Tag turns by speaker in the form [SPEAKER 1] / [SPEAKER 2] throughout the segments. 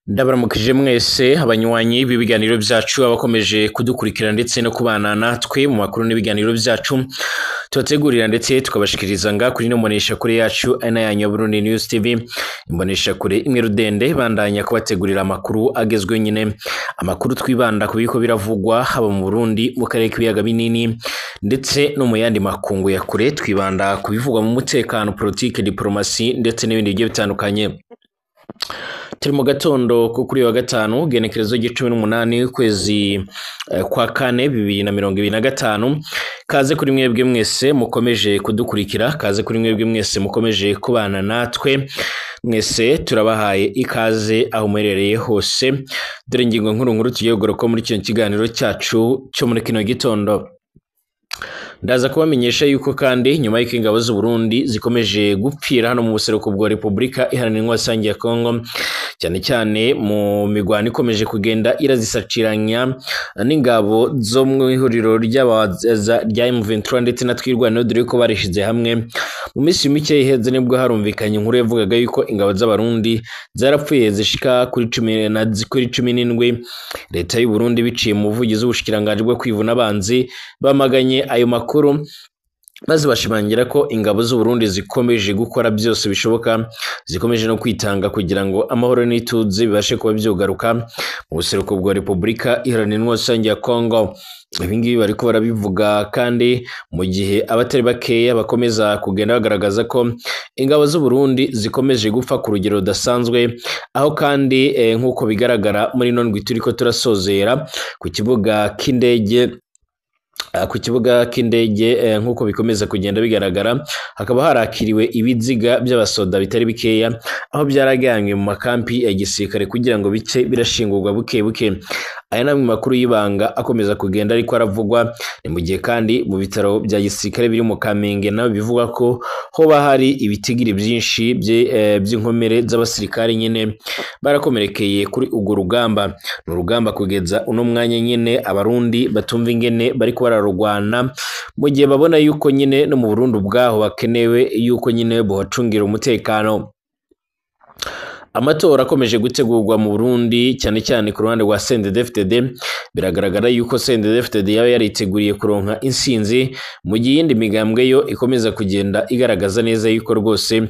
[SPEAKER 1] Ndabaramukije mwese abanywanyi b'ibiganiro vyacu, abakomeje kudukurikira ndetse no kubana natwe mu makuru n'ibiganiro vyacu tubategurira ndetse tukabashikiriza nga kuri ino mboneshakure yacu ari nayo yanyu ya Burundi News TV, imboneshakure imwe rudende bandanya kubategurira amakuru agezweho nyene, amakuru twibanda ku biriko biravugwa haba mu Burundi, mu karere k'ibiyaga binini ndetse no mu yandi makungu ya kure, twibanda ku bivugwa mu mutekano, politike, diplomasi ndetse n'ibindi bigiye bitandukanye. Turi mu gatondo ko kuri wa gatanu genekerezo ry'icumi n'umunani ukwezi kwa kane 2025. Kaze kuri mwebwe mwese mukomeje kudukurikira, kaze kuri mwebwe mwese mukomeje kubana natwe, mwese turabahaye ikaze aho muherereye hose. Dore ingingo nkuru nkuru tugiye kugaruka muri kino kiganiro cyacu cyo muri kino gitondo. Ndaza kubamenyesha yuko kandi nyuma y'uko ingabo z'u Burundi zikomeje gupfira hano mu buseruko bwa Repubulika Iharanira Intwaro ya Kongo, cyane cyane mu migwano ikomeje kugenda irazisaciranya n'ingabo zo mu ihuriro rya M23 ndetse na Twirwaneho, dore ko barishize hamwe. Mu minsi mike iheze nibwo harumvikanye inkuru yavugaga yuko ingabo z'Abarundi zarapfuye zishika kuri 17. Leta y'u Burundi biciye mu buvugizi w'ubushikiranganji bwo kwivuna abanzi bamaganye ayo makuru, maze bashimangira ko ingabo z'u Burundi zikomeje gukora byose bishoboka, zikomeje no kwitanga kugira ngo amahoro n'ituze bibashe kuba byogaruka mu buseruko bwa Repubulika Iharanira Intwaro ya Kongo. Ibi ngibi bariko barabivuga kandi mu gihe abatari bakeya bakomeza kugenda bagaragaza ko ingabo z'u Burundi zikomeje gupfa ku rugero rudasanzwe, aho kandi nk'uko bigaragara muri ino ndwi turiko turasozera ku kibuga k'indege, nk'uko bikomeza kugenda bigaragara hakaba harakiriwe ibiziga by'abasoda bitari bikeya, aho byarajyanywe mu makampi ya gisirikare kugira ngo bice birashingurwa buke buke. Aya ni amwe makuru y'ibanga akomeza kugenda ariko aravugwa. Ni mu gihe kandi mu bitaro bya gisirikare biri mu Kamenge naho bivugwa ko hoba hari ibitigiri byinshi by'inkomere z'abasirikare nyene barakomerekeye kuri urwo rugamba. Ni urugamba kugeza uno mwanya nyene Abarundi batumva ingene bariko bararugwana, mu gihe babona yuko nyene no mu Burundi ubwaho bakenewe yuko nyene bohacungira umutekano. Amatora akomeje gutegurwa mu Burundi cyane cyane ku ruhande rwa CNDD-FDD, biragaragara yuko CNDD-FDD yaba yariteguriye kuronka insinzi, mu gihe iyindi migambwe yo ikomeza kugenda igaragaza neza yuko rwose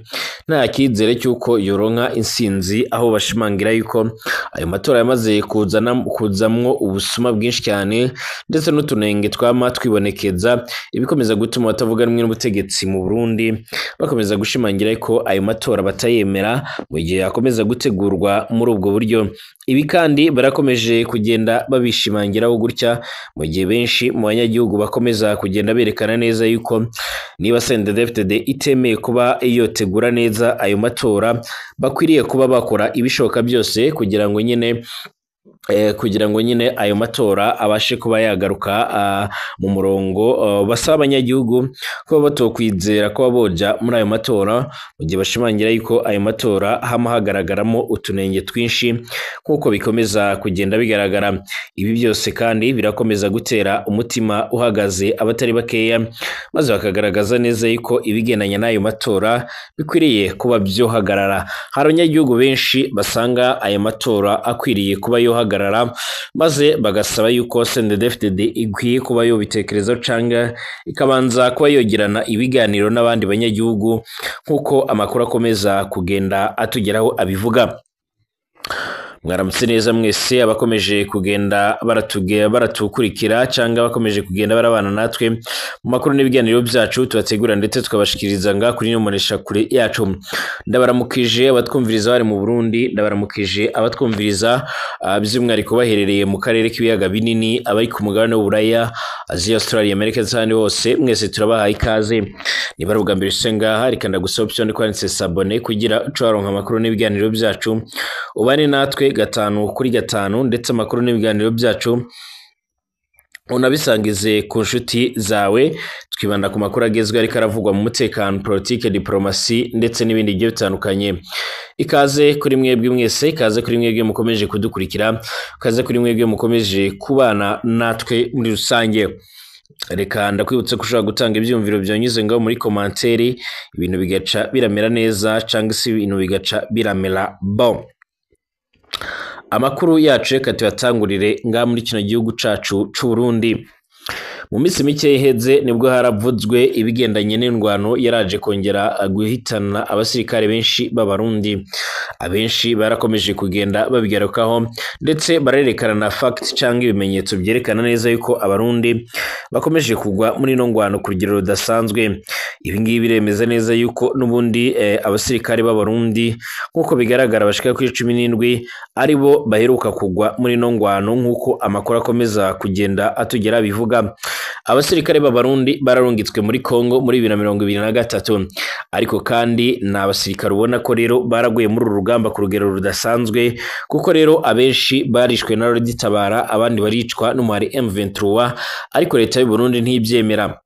[SPEAKER 1] nta cyizere cy'uko yoronka insinzi, aho bashimangira yuko ayo matora yamaze kuzamwo ubusuma bwinshi cyane ndetse n'utunenge twama twibonekeza, ibikomeza gutuma abatavuga rumwe n'ubutegetsi mu Burundi bakomeza gushimangira ko ayo matora batayemera mu gihe akomeza gutegurwa muri ubwo buryo. Ibi kandi barakomeje kugenda babishimangiraho gutya, mu gihe benshi mu banyagihugu bakomeza kugenda berekana neza yuko niba CNDD-FDD itemeye kuba yotegura neza ayo matora, bakwiriye kuba bakora ibishoboka byose kugira ngo nyine ayo matora abashe kuba yagaruka mu murongo. Basaba abanyagihugu kuba batokwizera kuba boja muri ayo matora, mu gihe bashimangira yuko ayo matora hama hagaragaramo utunenge twinshi nk'uko bikomeza kugenda bigaragara. Ibi byose kandi birakomeza gutera umutima uhagaze abatari bakeya, maze bakagaragaza neza yuko ibigendanye n'ayo matora bikwiriye kuba byohagarara. Hari abanyagihugu benshi basanga ayo matora akwiriye kuba yohagarara, maze bagasaba yuko CNDD-FDD ikwiye kuba yobitekerezaho canga ikabanza kuba yogirana ibiganiro n'abandi banyagihugu nk'uko amakuru akomeza kugenda atugeraho abivuga. Mwaramutse neza mwese abakomeje kugenda baratukurikira cyangwa bakomeje kugenda barabana natwe mu makuru n'ibiganiro byacu tubategura ndetse tukabashikiriza nga kuri ino mboneshakure yacu. Ndabaramukije abatwumviriza bari mu Burundi, ndabaramukije abatwumviriza by'umwihariko baherereye mu karere k'ibiyaga binini, abari ku mugabane w'Uburaya, Aziya, Australia, Amerika n'ahandi hose, mwese turabahaye ikaze. Niba ari ubwa mbere ushitse ngaha, reka ndagusaba option kwanditse s'abonner kugira uce waronka amakuru n'ibiganiro byacu, ubane natwe 5 kuri 5, ndetse amakuru n'ibiganiro byacu unabisangize ku nshuti zawe. Twibanda ku makuru agezweho ariko aravugwa mu mutekano, politike, diplomasi ndetse n'ibindi bigiye bitandukanye. Ikaze kuri mwebwe mwese, ikaze kuri mwebwe mukomeje kudukurikira, ikaze kuri mwebwe mukomeje kubana natwe muri rusange. Reka ndakwibutsa ko ushobora gutanga ibyiyumviro byanyuze ngaho muri komanteri, ibintu bigaca biramera neza cyangwa se ibintu bigaca biramera bon. Amakuru yacu reka tuyatangurire ngaha muri kino gihugu cacu c'u Burundi. Mu minsi mike iheze nibwo haravuzwe ibigendanye n'indwano yaraje kongera guhitana abasirikare benshi b'Abarundi. Abenshi barakomeje kugenda babigarukaho ndetse barerekana na fact cyangwa ibimenyetso byerekana neza yuko Abarundi bakomeje kugwa muri ino ngwano ku rugero rudasanzwe. Ibi ngibi biremeza neza yuko n'ubundi abasirikare b'Abarundi nk'uko bigaragara bashika kuri 17 aribo baheruka kugwa muri ino ngwano nk'uko amakuru akomeza kugenda atugera bivuga. Abasirikare b'Abarundi bararungitswe muri Kongo muri 2023, ariko kandi ni abasirikare ubona ko rero baraguye muri uru rugamba ku rugero rudasanzwe, kuko rero abenshi barishwe na Reditabara, abandi baricwa n'umuhari M23, ariko leta y'u Burundi ntibyemera.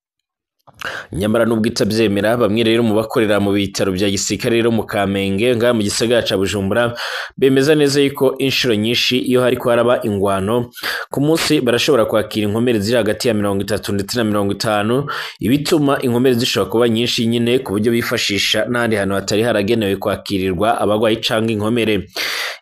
[SPEAKER 1] Nyamara nubwo itabyemera, bamwe rero mu bakorera mu bitaro bya gisirikare rero mu Kamenge ngaha mu gisagara ca Bujumbura bemeza neza yuko inshuro nyinshi iyo hariko haraba ingwano ku munsi barashobora kwakira inkomere ziri hagati ya 30 ndetse na 50, ibituma inkomere zishobora kuba nyinshi nyine ku buryo bifashisha n'ahandi hantu hatari haragenewe kwakirirwa abagwayi canke inkomere.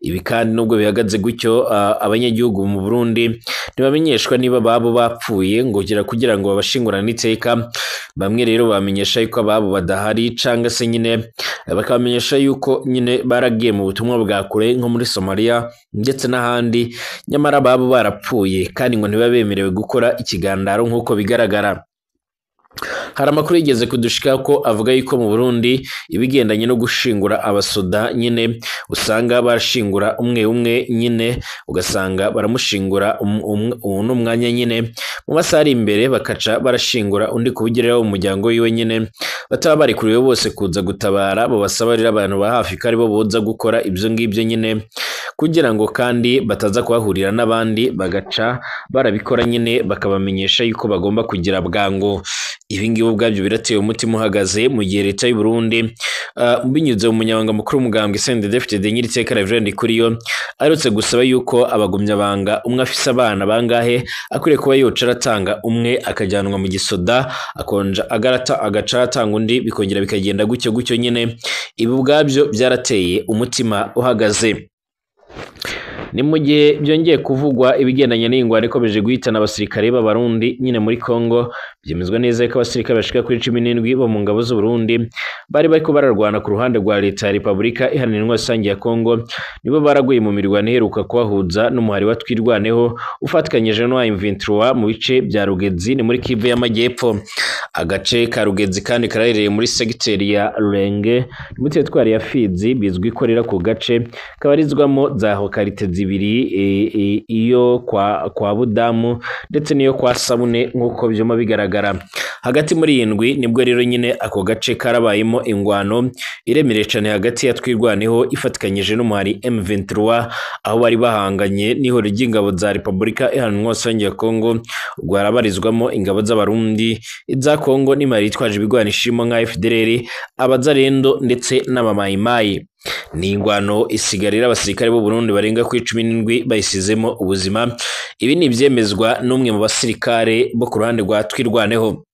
[SPEAKER 1] Ibi kandi nubwo bihagaze gutyo, abanyagihugu mu Burundi ntibamenyeshwa niba babo bapfuye ngo kugira ngo babashingurane iteka. Bamwe rero bamenyesha yuko ababo badahari canga se nyine bakamenyesha yuko nyine baragiye mu butumwa bwa kure nko muri Somalia ndetse n'ahandi, nyamara ababo barapfuye kandi ngo ntibabemerewe gukora ikigandaro nk'uko bigaragara. Hari amakuru yigeze kudushika ko avuga yuko mu Burundi ibigendanye no gushingura abasoda nyine usanga bashingura umwe umwe nyine, ugasanga baramushingura uno mwanya nyine mu masaha ari imbere bakaca barashingura undi kubugerera mu muryango wiwe nyine, bataba barikuriwe bose kuza gutabara, bo basaba rero abantu ba hafi ko aribo boza gukora ibyo ngibyo nyine, kugira ngo kandi bataza kuhahurira n'abandi bagaca barabikora nyine bakabamenyesha yuko bagomba kugira bwangu. Ibi ngibi ubwabyo birateye umutima uhagaze mu gihe leta y'u Burundi binyuze mu munyamabanga mukuru w'umugambwe CNDD-FDD Nyiriteka Reverend Ndikuriyo aherutse gusaba yuko abagumyabanga umwe afise abana bangahe akwiriye kuba yoca aratanga umwe akajyanwa mu gisoda, akonja agarata agaca aratanga undi, bikongera bikagenda gutyo gutyo nyine. Ibi ubwabyo byarateye umutima uhagaze. Ni mu gihe byongeye kuvugwa ibigendanye n'ingwano ikomeje guhitana abasirikare b'Abarundi nyine muri Kongo, byemezwa neza ko abasirikare bashika kuri 17 bo mu ngabo z'u Burundi bari bariko bararwana ku ruhande rwa leta ya Republika Iharanira Intwaro Rusange ya Kongo, nibo baraguye mu mirwano iheruka kubahuza n'umuhari wa Twirwaneho ufatikanyije n'uwa M23 mu bice bya Rugezi ni muri Kivu y'Amajyepfo. Agace ka Rugezi kandi karaherereye muri segiteri ya Rurenge muri teritwari ya Fizi, bizwi ko rero ku gace kabarizwamo za hokarite zibiri, iyo kwa Budamu ndetse n'iyo kwa Sabune nk'uko byuma bigaragara. Hagati muri iyi ndwi nibwo rero nyine ako gace karabayemo ingwano iremereye cyane hagati ya Twirwaneho ifatikanyije n'umuhari M23, aho bari bahanganye n'ihuriro ry'ingabo za Republika Iharanira Intwaro Rusange ya Kongo, ubwo harabarizwamo ingabo z'Abarundi, iza Kongo n'imari yitwaje ibigwanisho irimo nka FDLR, Abazarendo ndetse n'Abamayimayi. Ni ingwano isigarira abasirikare b'u Burundi barenga kuri 17 bayisizemo ubuzima. Ibi ni ibyemezwa n'umwe mu basirikare bo ku ruhande rwa Twirwaneho.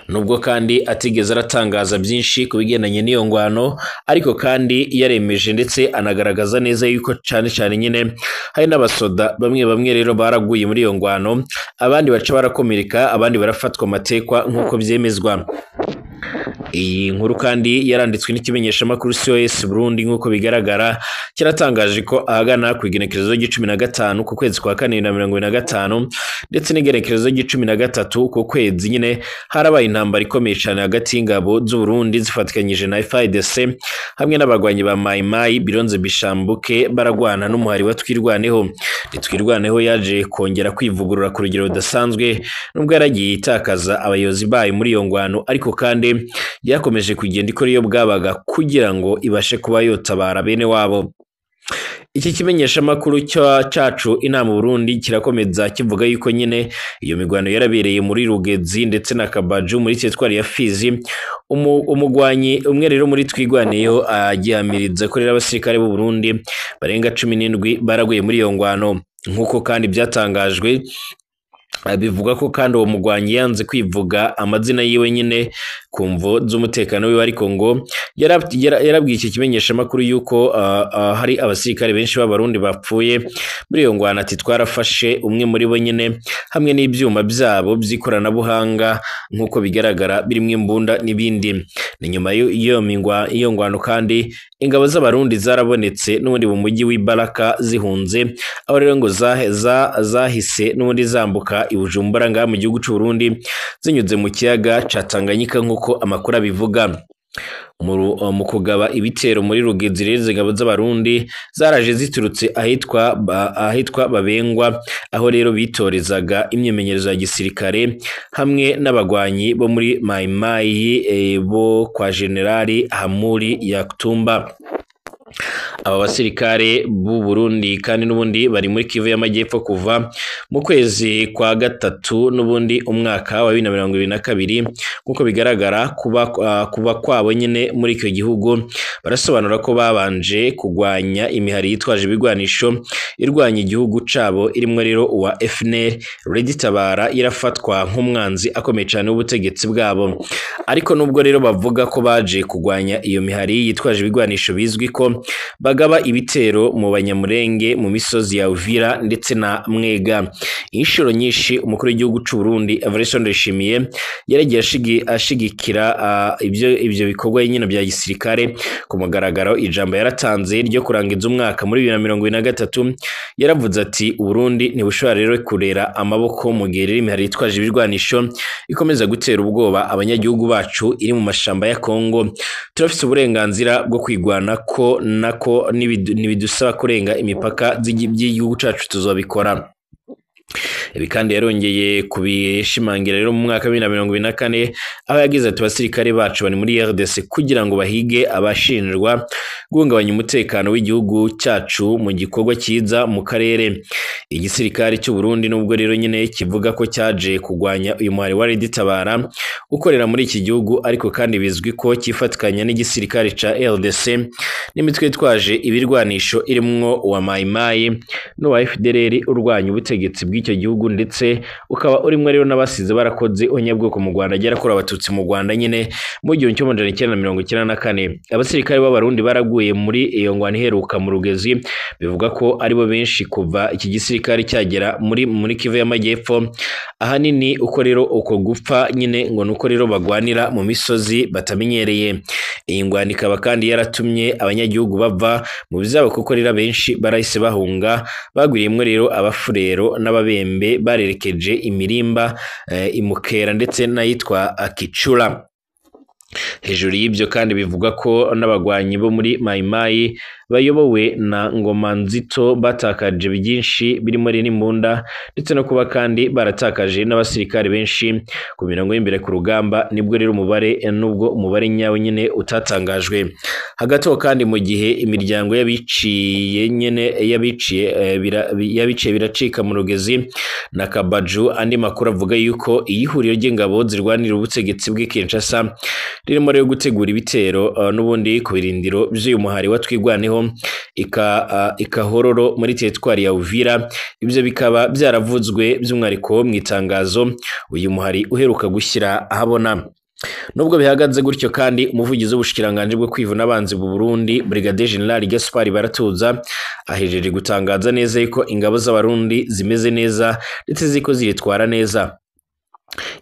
[SPEAKER 1] Nubwo kandi atigeze aratangaza byinshi ku bigendanye n'iyo ngwano, ariko kandi yaremeje ndetse anagaragaza neza yuko cyane cyane nyine hari n'abasoda bamwe bamwe rero baraguye muri iyo ngwano, abandi baca barakomereka, abandi barafatwa amatekwa nk'uko byemezwa. Iyi nkuru kandi yaranditswe n'ikimenyeshamakuru COS Burundi nk'uko bigaragara, kiratangaje ko ahagana ku igenekerezo ry'icumi na gatanu ku kwezi kwa kane 2025 ndetse n'igenekerezo ry'icumi na gatatu ku kwezi nyine harabaye intambara ikomeye cyane hagati y'ingabo z'u Burundi zifatikanyije na FARDC hamwe n'abagwanyi ba Mai Mai Bironze Bishambuke baragwana n'umuhari wa Twirwaneho. Twirwaneho yaje kongera kwivugurura ku rugero rudasanzwe nubwo yaragiye itakaza abayobozi bayo muri iyo ngwano, ariko kandi yakomeje kugenda ikora iyo bwabaga kugira ngo ibashe kuba yotabara bene wabo. Iki kimenyeshamakuru cyacu Inama Burundi kirakomeza kivuga yuko nyine iyo mirwano yarabereye muri Rugezi ndetse na Kabaju muri teritwari ya Fizi. Umugwanyi umwe rero muri Twirwaneho agihamiriza ko rero abasirikare b'u Burundi barenga 17 baraguye muri iyo ngwano, nk'uko kandi byatangajwe Bivuga ko kandi uwo mugwanyi yanze kwivuga amazina yiwe nyine ku mvo z'umutekano wiwe, ariko ngo yarabwiye iki kimenyeshamakuru yuko hari abasirikare benshi b'Abarundi bapfuye muri iyo ngwano. Ati twarafashe umwe muri bo nyine hamwe n'ibyuma byabo by'ikoranabuhanga nk'uko bigaragara birimo imbunda n'ibindi. Ni nyuma y'iyo ngwano kandi ingabo z'Abarundi zarabonetse n'ubundi mu mujyi w'i Baraka zihunze, aho rero ngo zahise n'ubundi zambuka i Bujumbura ngaha mu gihugu c'u Burundi zinyuze mu kiyaga ca Tanganyika nk'uko amakuru abivuga. Mu kugaba ibitero muri Rugezi rero izi ngabo z'Abarundi zaraje ziturutse ahitwa Babengwa, aho rero bitorezaga imyimenyerezo ya gisirikare hamwe n'abagwanyi bo muri Mai Mai bo kwa Generali Hamuri Yakutumba. Aba basirikare b'u Burundi kandi n'ubundi bari muri Kivu y'Amajyepfo kuva mu kwezi kwa gatatu n'ubundi umwaka wa 2022, nk'uko bigaragara kuba kwabo nyine muri icyo gihugu. Barasobanura ko babanje kugwanya imihari yitwaje ibigwanisho irwanya igihugu cabo, irimwo rero uwa FNL Red Tabara irafatwa nk'umwanzi akomeye cyane w'ubutegetsi bwabo. Ariko nubwo rero bavuga ko baje kugwanya iyo mihari yitwaje ibigwanisho, bizwi ko bagaba ibitero mu Banyamurenge mu misozi ya Uvira ndetse na Mwega. Inshuro nyinshi umukuru w'igihugu c'u Burundi Evariste Ndayishimiye yaragiye ashigikira ibyo bikorwa nyine bya gisirikare ku mugaragaro. Ijambo yaratanze ryo kurangiza umwaka muri 2023 yaravuze ati Uburundi ntibushobora rero kurera amaboko mu gihe rero imihari yitwaje ibirwanisho ikomeza gutera ubwoba abanyagihugu bacu iri mu mashamba ya Kongo. Turafise uburenganzira bwo kwigwana ko nako nibidusaba kurenga imipaka by'igihugu cacu tuzobikora. Ibi kandi yarongeye kubishimangira rero mu mwaka wa 2024, aho yagize ati abasirikare bacu bari muri RDC kugira ngo bahige abashinjwa guhungabanya umutekano w'igihugu cyacu mu gikorwa cyiza mu karere. Igisirikare cy'u Burundi nubwo rero nyine kivuga ko cyaje kugwanya uyu muhari wa Red Tabara ukorera muri iki gihugu, ariko kandi bizwi ko cyifatikanya n'igisirikare ca RDC n'imitwe yitwaje ibirwanisho irimwo uwa Mai Mai n'uwa FDLR urwanya ubutegetsi bw'icyo gihugu, ndetse ukaba urimwo rero n'abasize barakoze onyabwoko mu Rwanda agera kuri abatutsi mu Rwanda nyine mu 1994. Abasirikare b'Abarundi baraguye muri iyo ngwano iheruka mu Rugezi, bivuga ko aribo benshi kuva iki gisirikare cyagera muri Kivu y'Amajyepfo. Ahanini uko rero uko gupfa nyine ngo nuko rero bagwanira mu misozi batamenyereye. Iyi ngwano ikaba kandi yaratumye abanyagihugu bava mu bizabo, kuko rero abenshi barahise bahunga, bagwiriyemwo rero abafurero n'ababembe barerekeje imirimba imukera ndetse n'ayitwa Kicura. Hejuru y'ibyo kandi bivuga ko n'abagwanyi bo muri Mai Mai bayobowe na Ngoma Nzito batakaje byinshi birimo n'imbunda, ndetse no kuba kandi baratakaje n'abasirikare benshi ku mirongo y'imbere ku rugamba. Nibwo rero umubare nubwo umubare nyawo nyine utatangajwe. Hagati aho kandi mu gihe imiryango y'abiciye nyine y'abiciye biracika mu Rugezi na Kabaju, andi makuru avuga yuko ihuriro ry'ingabo zirwanira ubutegetsi bw'i Kinshasa ririmo rero gutegura ibitero n'ubundi ku birindiro by'uyu muhari wa Twigwaneho ikahororo muri teritwari ya Uvira. Ibyo bikaba byaravuzwe by'umwihariko mu itangazo uyu muhari uheruka gushyira ahabona. Nubwo bihagaze gutyo kandi umuvugizi w'ubushikiranganje bwo kwivuna abanzi mu Burundi Brigadier General Gaspard Baratuza ahejeje gutangaza neza yuko ingabo z'Abarundi zimeze neza ndetse ziko ziritwara neza.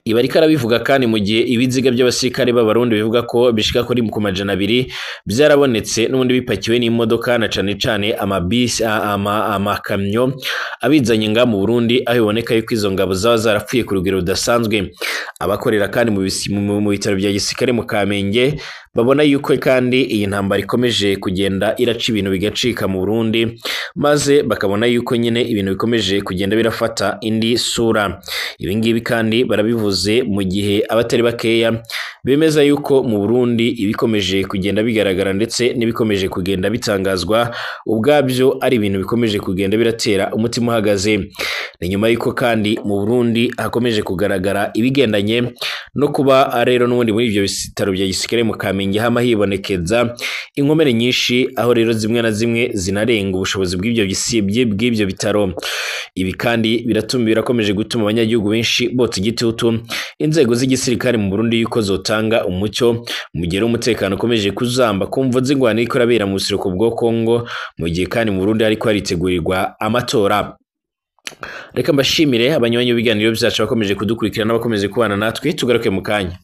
[SPEAKER 1] Ibi ariko arabivuga kandi mu gihe ibiziga by'abasirikare b'Abarundi bivuga ko bishika kuri ku 200 byarabonetse n'ubundi bipakiwe n'imodoka na cane cane amabisi amakamyo abizanye nga mu Burundi, aho biboneka yuko izo ngabo zaba zarapfuye ku rugero rudasanzwe. Abakorera kandi mu bitaro bya gisirikare mu Kamenge babona yuko kandi iyi ntambara ikomeje kugenda iraca ibintu bigacika mu Burundi, maze bakabona yuko nyine ibintu bikomeje kugenda birafata indi sura. Ibi ngibi kandi barabivuze mu gihe abatari bakeya bemeza yuko mu Burundi ibikomeje kugenda bigaragara ndetse n'ibikomeje kugenda bitangazwa ubwabyo ari ibintu bikomeje kugenda biratera umutima uhagaze. Ni nyuma y'uko kandi mu Burundi hakomeje kugaragara ibigendanye no kuba rero n'ubundi muri ivyo bitaro vya gisirikare mu Kamenge hama hibonekeza inkomere nyinshi, aho rero zimwe na zimwe zinarenga ubushobozi bw'ivyo bw'ivyo bitaro. Ibi kandi biratuma birakomeje gutuma abanyagihugu benshi botsa igitutu inzego z'igisirikare mu Burundi yuko zotanga umucyo mu gihe umutekano ukomeje kuzamba ku mvo z'ingwano iriko irabera mu buseruko bwa Kongo, mu gihe kandi mu Burundi hariko haritegurirwa amatora. Reka mbashimire abanywanyi b'ibiganiro vyacu bakomeje kudukurikirana n'abakomeje kubana natwe, tugaruke mu kanya.